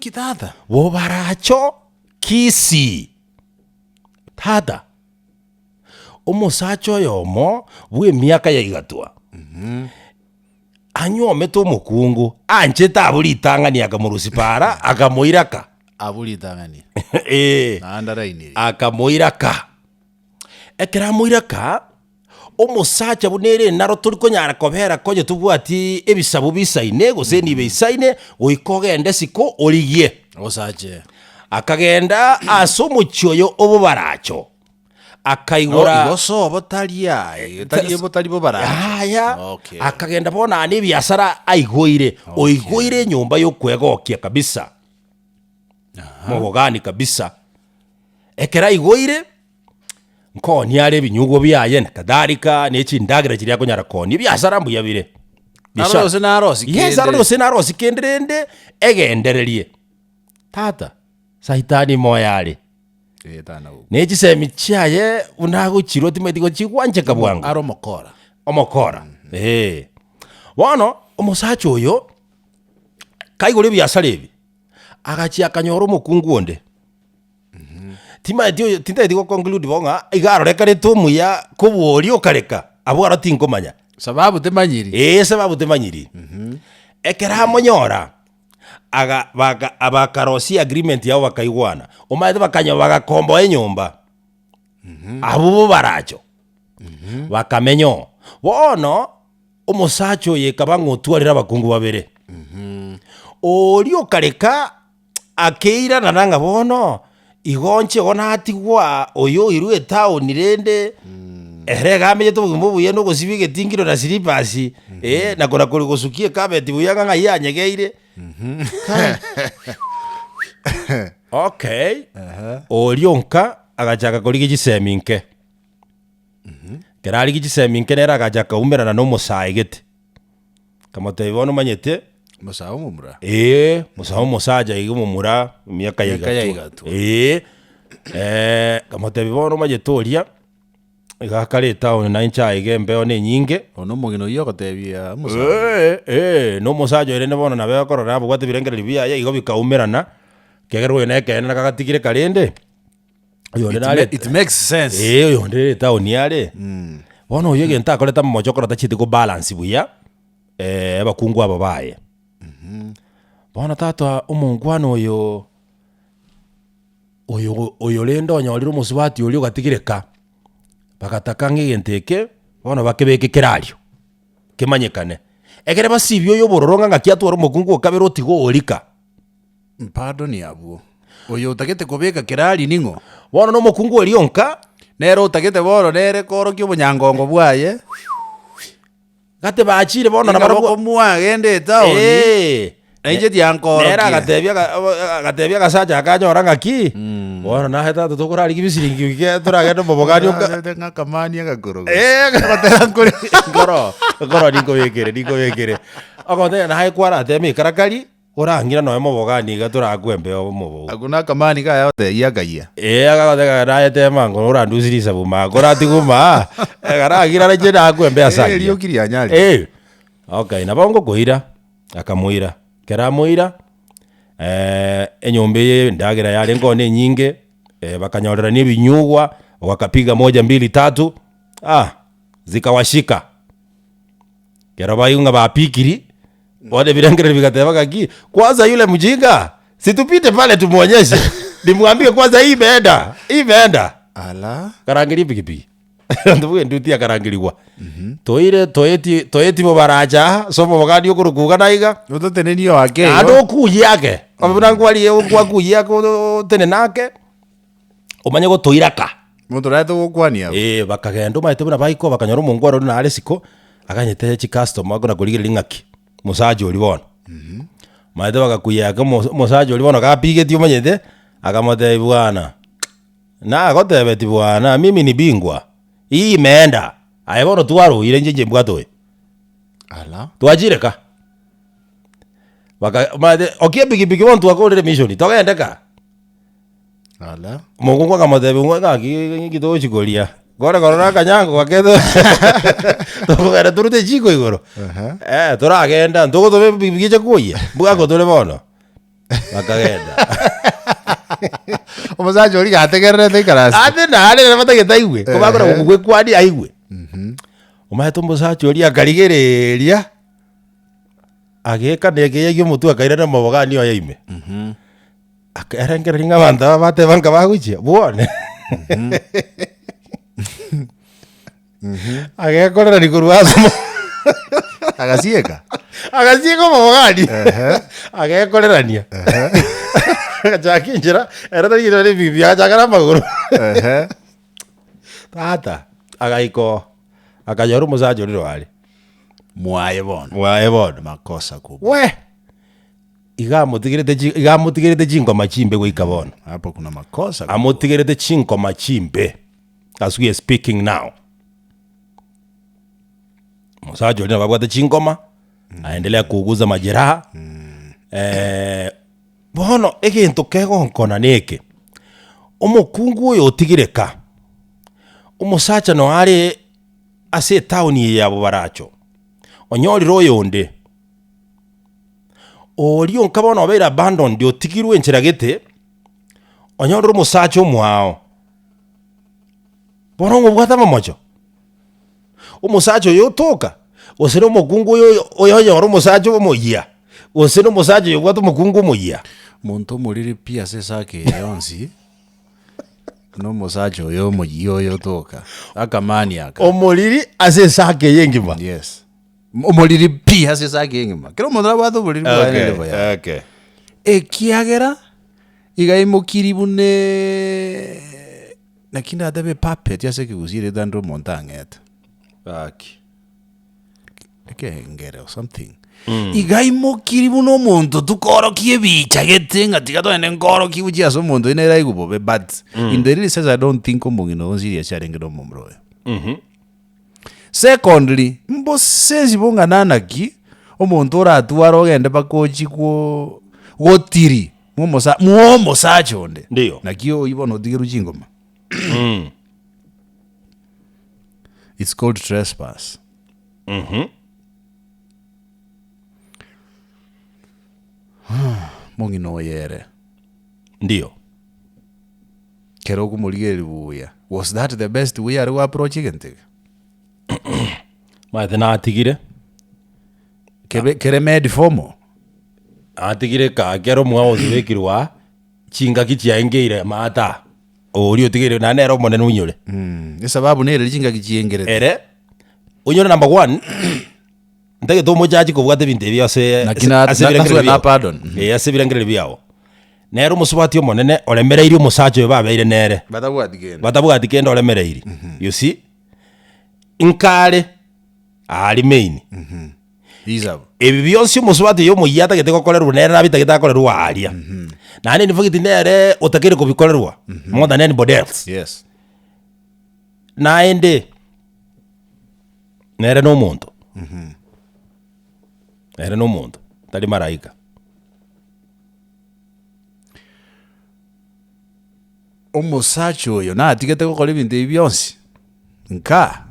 Inki tata? Bobaracho Kisii. Tata, omosacha oyomo bw'emiaka ya igatwa, anywomete omokungu, anchete abwo ritang'ani akamorusia para, akamoiraka. Abwo ritang'ani. Ee. Naende arainirie. Akamoiraka. Ekero amoiraka, omosacha buna ere naro tori konyara kobera konya tobwati ebisabu bisaine gose enibo eisaine, goika ogende isiko origie. Osache. Akagenda ase omochie oyo obobaracho, akaigora. Igo sobo tari aye, tari tari bobaracho. Yaya, Okay. akagenda bono aa nebiasara aigoire, oigoire enyomba y'okwegokia kabisa, mogogani kabisa. Ekero aigoire, nkoonia are ebinyugwa biaye na kadhalika, ne chindagera chiria akonyara koonia, ebiasara mbuya bire. Arore gose narosie Yes, kende. arore gose narosie kende rende, egendererie. Tata, saitani moyo are, Eh, tana gokwa. ne chisemi chiaye buna agochirwa timanyeti gochigwancheka bwango. Are omokora. Omokora, eh. Bono, omosacha oyo, kaigure ebiasara ebi, agachia akanyora omokungu onde. Timanyeti oyo tintageti go conclude bo ng'a iga arorekanete omuya kobua oria okareka, abwo aro tinkomanya. Sababu temanyiri. Eeh sababu temanyiri. Ekero amonyora, aga baka bakarosia agreement yabo bakaigwana, omanyete bakanywa bagakomboa enyomba, abwo bobaracho, bakamenya oo. Bono, omosacha oyo ekaba ng'a otwarire abakungu babere, oria okareka Akeiranana ng'a bono igo inche igo natigwa oyo oirwe etown rende, ere iga amenyete obogima obuya na ogosibia egetingiro na slippers, eh, na kona kori gosukia ekabeti buya ng'a ng'ai yanyegeire. Kai. Okay, oria onka agachaka korigia chisemi nke. Ekero arigia chisemi nke nere agacha akaumerana na omosae gete. Akamotebia bono omanyete. Omosae omomura. Ee, omosae omosacha iga omomura, emiaka ya Emiaka ya igatwa. igatwa. Ee, akamotebia bono omanyete oria, iga akare etown na inche aiga embeo na enyinge. Bono omong'ina oyio ogotebia omosae. Ee, ee, na omosacha oyo rende bono nabo akorora abwate ebirengererio biaye igo bikaumerana, ekiagera oyo na ekeene nagatigire karende, oyonde It, nare ma- it makes sense. Ee, oyonde ere etown are, bono oyo egento akorete amamocho okora tachieti ko balance buya, abakungu aba baye. Bono tata omongwana oyo, oyo oyo rende onyorire omosubati oria ogatigire ka, bagataka ng'a egento eke, bono bakebeke kerario, kemanyekane. Ekere basibie oyo obororo ng'a ng'aki atware omokungu okabere otiga oorika. Pardon abwo. Oyo otagete kobeka kerari ning'o? Bono nomokungu oria onka. Nere otagete bono nere koorokia obonyangongo bwaye. Gati bachire bono Inga nabarabwo. bokomoa agende etaoni. Eh. Na inche tiankorokia. Nere agatebia aga- aba- agatebia agasacha aka anyora ng'aki, bono naye tata tokorarigia ebisiringi bike toragende omobogani oka Arete ng'a akamani agakoroka. Eh, Ogoteba nkore. nkoro nkoro ninkobekere ninkobekere. Ogoteba naye kwarateme ekarakari. Orang'ira nonya mobogani iga torakwe embeo omobou. Akwo nakamani kaye agotebia akayia. Ee, akagoteba naye tema ngoro orandusie risabu maa koratigwe maa, ekaragira inche nakwe embeo ase Eh, ayio. erioki rianyarire. Eh, okay nabo ngokoira, akamoira, ekero amoira, enyomba eye endagera yarenge ororo na enyinge, bakanyorerania ebinyugwa, wakapiga moja mbili tatu, ah, zikawashika. Ekero baigwa ng'a bapikiri, bono ebirengererio bigateba ng'aki, kwanza yule mjinga, si tupite pale tumuonyeshe, nimwambie kwanza hii imeenda, hii imeenda. Ala. Karangeria epikipiki, ntobuge enduti yakarangerigwa, toire toeti toeti bobaracha aa ase omobogani okorokwa iga na iga, Ototenenie oake igo. naende okuyie ake, obe buna nkwarie gwakuyia ake otenene ake, omanye gotoira ka. Monto oraete gokwania abwo. Ee, bakagenda omanyete buna baikwa bakanyora omongwana oria nare isiko, aganyete chicustomer akona korigereria ng'aki, omosacha oria bono. Omanyete bagakuya ake omo omosacha oria bono gapigetie omanyete, akamotebia bwana, nagotebetie bwana mimi ni bingwa, hii imeenda, aye bono twaroire inche inche mbwate oyo. Ala. Twachire ka, baka omanyete okia epikipiki bono twakorire mission togende ka. Ala. Omokungu akamotebia ng'a ng'aki ng'aki togochi koria, kore korora akanyango gake tokogenda torute echiko igoro, Aha. eh toragenda ntogotoma epikipiki eche koyia, mbwako tore bono. Bakagenda. Omosacha oria gategererete ikaranse. Ande nare nere batagete aigwe, ko bakora gokwekwani aigwe. Omanyete omosacha oria akarigereria, agekana ekeya kia omotwe akairana omobogani oye ime. Akarengereria ng'a abanto aba bateba nka bagochia, bwone. Agekorerani korwa ase omo Agasieka. Agasieka omobogani. Agekorerania. Agachaka enchera, ere tari enchera na ebibibi, agachaka na amagoro. Tata, agaika oo, akanyora omosacha oria are. Mwaye bono. Mwaye bono. Makosa kubwa. We! Iga amotigerete chi iga amotigerete chingoma chimbe goika bono. Hapo kuna makosa kubwa. Amotigerete chingoma chimbe as we are speaking now. Omosacha oria nabo abwate chingoma, aendelea kuuguza majeraha, bono egento kegonkona neke, omokungu oyo otigire ka, omosacha noo are ase etown eye ya Bobaracho, onyorire oyonde, oria onka bono obeire abandoned otigirwe enchera gete, onyorire omosacha omwao. Bono ng'obwate amamocho? Omosacha oyo otoka, gose na omokungu oyo oyo oyonyora omosacha omoyia, gose na omosacha oyo obwate omokungu omoyia. Monto omoriri pi ase esaka eye yonsi, na omosacha oyo omoyia oyo otoka, akamani aka. Omoriri ase esaka eye engima. Yes. Omoriri pi ase esaka eye engima. Kera omonto nabwate oboriri bwaye na elevel yaye. Okay. Ekiagera, iga aimokirie buna naki ndatebe epuppet ase ekegusii erieta rinde omonto ang'ete. Gaki. Ekengere or something. Iga aimokirie buna omonto tukorokia ebicha gete ng'a tiga togende nkorokie gochia ase omonto oyio nere aigwe bobe but in the real sense I don't think omong'ina oyo serious arenge na omomura oyo. Secondly, mbosensi bong'ana naki omonto oratware ogende mpaka ochie kwo gotiri mwomosa mwomosacha onde. Ndiyo. Naki oyio bono otigerwe chingoma. It's called trespass. Mong'ina oyo ere. Ndiyo. Kero okomorigereria buya, was that the best way are go approach egento eke? Omanyete natigire, Kebe kere made formal. natigire kaa ekero omwao osibekirwe aa, chingaki chiaengeire amato aa, oria otigeire naende nere omonene onyore. Esababu nere chingaki chiengerete. Ere, onyore number one, ntagete omochachi kobwata ebinto ebi ase Naki na- ase na- ebirengererio na- biao. pardon. Eh, ase ebirengererio biao. Nere omosubati omonene oremereirie omosacha oyo babeire nere. Batabwati kende. Batabwati kende oremereirie. You see? Nkare aria main. Risabu. Ebi bionsi omosubati oyo omoyia atagete gokorerwa nere nabitagete akorerwe aria. Naende in fact nere otakeire kobikorerwa more than anybody else. Yes. Naende nere na omonto. Nere na omonto, tari malaika. Omosacha oyo natigete gokora ebinto ebi bionsi, nkaa,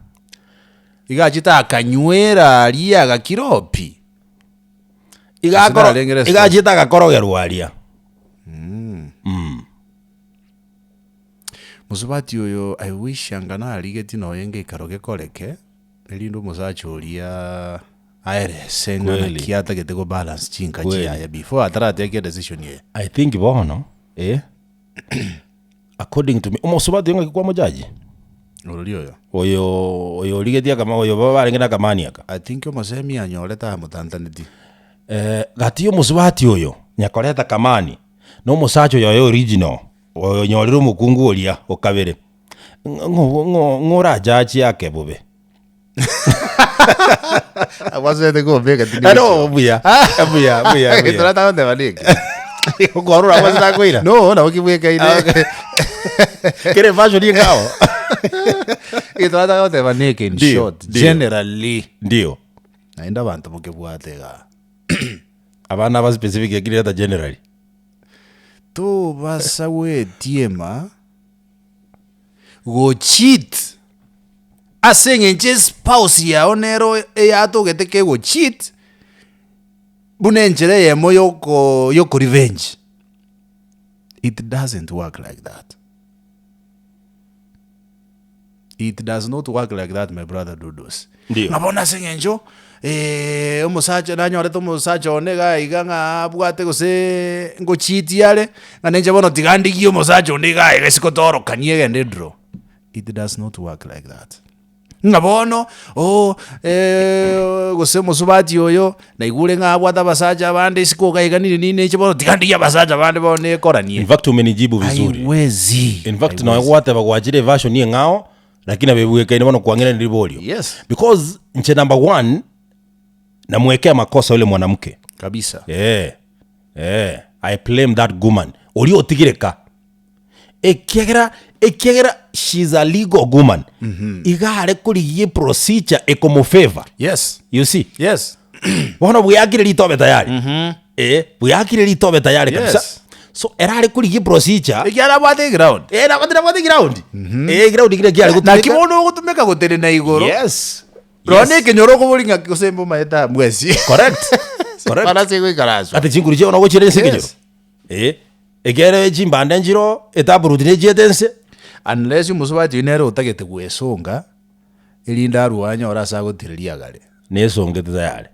iga achete akanywera aria agakira oo pi. Iga Gose akoro- narenge iga restaurant. achiete agakorogerwa aria. Mosubati oyo I wish anga narigetie nonya ngeikaro gekoreke, erinde omosacha oria aerese ng'a Kweli. naki atagete go balance chinka Kweli. chiaye before ataratake edecision eye. I think bono, eh, according to me, omosubati oyo ng'aki kwamojaji? Orori oyo. Oyo oyo origetie akama oyo barenge na akamani aka. I think omosemi anyorete amotantaneti. Gati ya omosubati oyo, nyakoreta kamani, na omosacha oyo oye original, oyo onyorire omokungu oria okabere, ng'o ng'o ng'o orajachi ake bobe? Abasoete kombeka tindi Eh, no, buya, buya, buya, buya. Torataka goteba niki? Okwarora abase takoira. No, nabo kibwekaine. Kere fashion engao. Torataka goteba niki in Ndio, short, ndio. generally. Ndio. Naende abanto mokebwate igaa. Abana aba specific lakini leta generally. Tobasa gwetiema gocheat ase eng'encho espouse yao nero eyatogete kegocheat. Buna enchera eyemo yoko yoko revenge. It doesn't work like that. It does not work like that my brother Dudos. Ndio. Ng'a bono ase eng'encho omosacha nanyorete omosacha one iga iga ng'a abwate gose ngochitia are, ng'a ninche bono tiga ndigie omosacha onde iga iga isiko toorokanie egende edraw. It does not work like that. Ng'a bono oh gose omosubati oyo, naigure ng'a abwate abasacha abande isiko iga iga nini nini ninche bono tiga ndigie abasacha bande bono nekoranie. In fact umenijibu vizuri. Haiwezi. In fact Haiwezi. noe gwateba gwachire eversion eng'ao lakini nabo ebwekaine bono kwang'iraneria riborio. Yes. Because inche number one namwekea makosa yule mwanamke. Kabisa. Eh, eh, I blame that woman. Oria otigire ka. Ekiagera ekiagera she's a legal woman. Iga are korigia eprocedure ekomofavor. Yes. You see? Yes. Bono bweyakire ritobe tayari. Eh, bweyakire ritobe tayari Yes. kabisa. So erare korigia eprocedure. Ekiagera abwate eground. Eh, nabwate nabwate eground. Eh, eground kire kiare Naki gotumeka. bono ogotumeka gotenena igoro. Yes. Nonya Yes. na ekenyoro okobori ng'a gose mbomaete aa mwesi. Correct. Correct. Para ase goikaranswa. Ate chinguru chiao nogochiira ase ekenyoro. Yes. Eh, ekiagera chimbande nchiroo, etaburuti nechiete nse. Unless omosubati oyio nere otagete gwesonga, erinde arwe anyore ase agotireria agare. Nesongete tayari.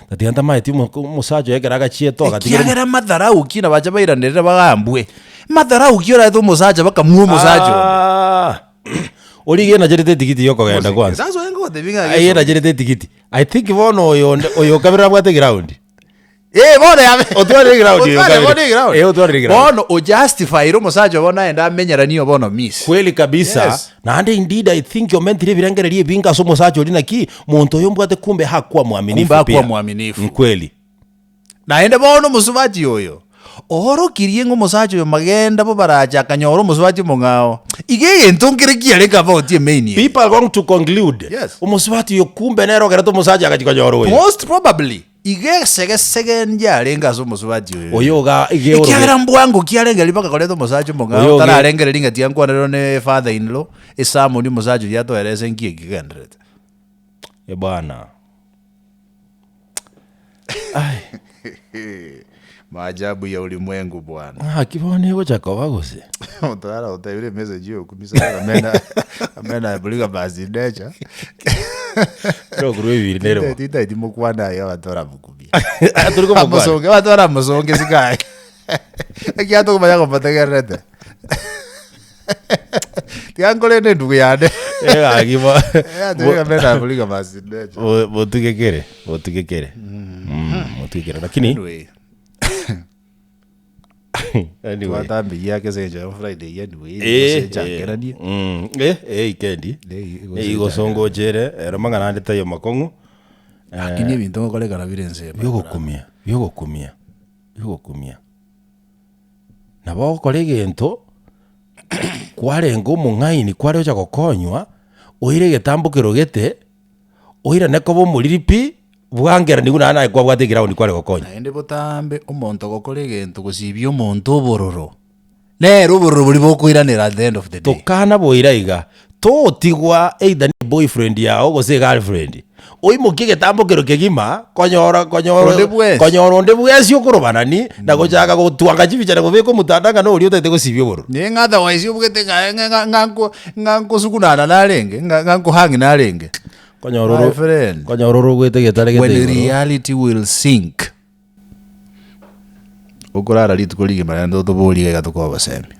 Tatiga ntamaeti omo omosacha oye ekero agachiete ogatigera Ekiagera madharau ki nabacha bairanerere bagambwe, madharau ki oraete omosacha bakamua omosacha onde. Ah, Oria iga enacherete etigiti ya okogenda kwanza. Sasa oye ngotebia ng'a Aye geso. enacherete etigiti. I think bono oyo onde oyo okabere abwate eground. Eh, bono yabe. Otwarire eground oyo Otwarire okabere. bono eground. Eh, otwarire eground. Bono ojustifyire omosacha bono aende amenyeranie bono miss. Kweli kabisa Yes. naende indeed I think omentire ebirengererio ebinge ase omosacha oria naki monto oyo mbwate kumbe hakuwa mwaminifu Kumbe hakuwa pia. mwaminifu. Nkweli. Naende bono omosubati oyo oorokirie ng'a omosacha oyo magenda bo barache akanyora omosubati omong'ao. Iga egento nkere kiarenge about emain eye. People are going to conclude Yes. omosubati oyo kumbe nere ogerete omosacha agachia konyora oyo. Most probably iga esegesege ndiarenge ase omosubati oyo. Oyo iga iga eoroge- Ekiagera mbwango kiarenge riria bakakoreta omosacha omong'ao Oyo oge- tararengereria ng'a tiga nkwanerwe ne father in law, esamoni omosacha oyio atoerese nki eki kegendererete. Eh bwana. Maajabu ya ulimwengu bwana. Ng'aki bono egocha koba gose? Omonto aragotebire emessage yokumisa amena amena aburiga basi ndecha. Tokorwa ebibiri nere bo. Titaiti mokwana aye abanto baramokumia. Tori komokwana. Amosonge abanto baramosonge sikaye. Ekiagera tokomanya komotegererete. Tiga nkorende endugu yane. Egaki bo. Atebire amena aburiga basi ndecha. Botuge kere, botuge kere. Botuge kere lakini Anyway. anyway. Twatambegia ake ase enchera ya Friday anyway, Eh, gose eh, enchakeranie. eh, eh, ikendi. Eh, gose Eh, igosonga ochere, ero mang'ana ande taiyo makong'u. Lakini ebinto ngokorekana bire ense eye. Biogokumia, biogokumia, biogokumia. Nabo ogokora egento, kwarenge omong'aini kware gocha gokonywa, oire egetambo kerogete, Oirane koba omoriri pi, bwangeraniwu naende naye kwabwate eground kware gokonya. Naende botambe omonto ogokora egento gosibia omonto obororo, nere obororo boria bokoiranera at the end of the day. Tokana boira iga, totigwa either ne boyfriend yao gose egirlfriend, oimokie egetambo kero kegima, konyora konyora Onde bwensi. konyora onde bwensi okorobanani, na gochaka gotwanga chibicha na kobeka omotandao ng'a noria otagete gosibia obororo. Naye ng'a otherwise obugete ng'a ng'a ng'a ng'a Ng'a nkosukunana narenge, ng'a ng'a nkohang narenge. Konyora My oro friend. konyora oro ogwete egetare gete When igoro. reality will sink. Okorara rituko rigima naende otoborie iga tokoa obosemia.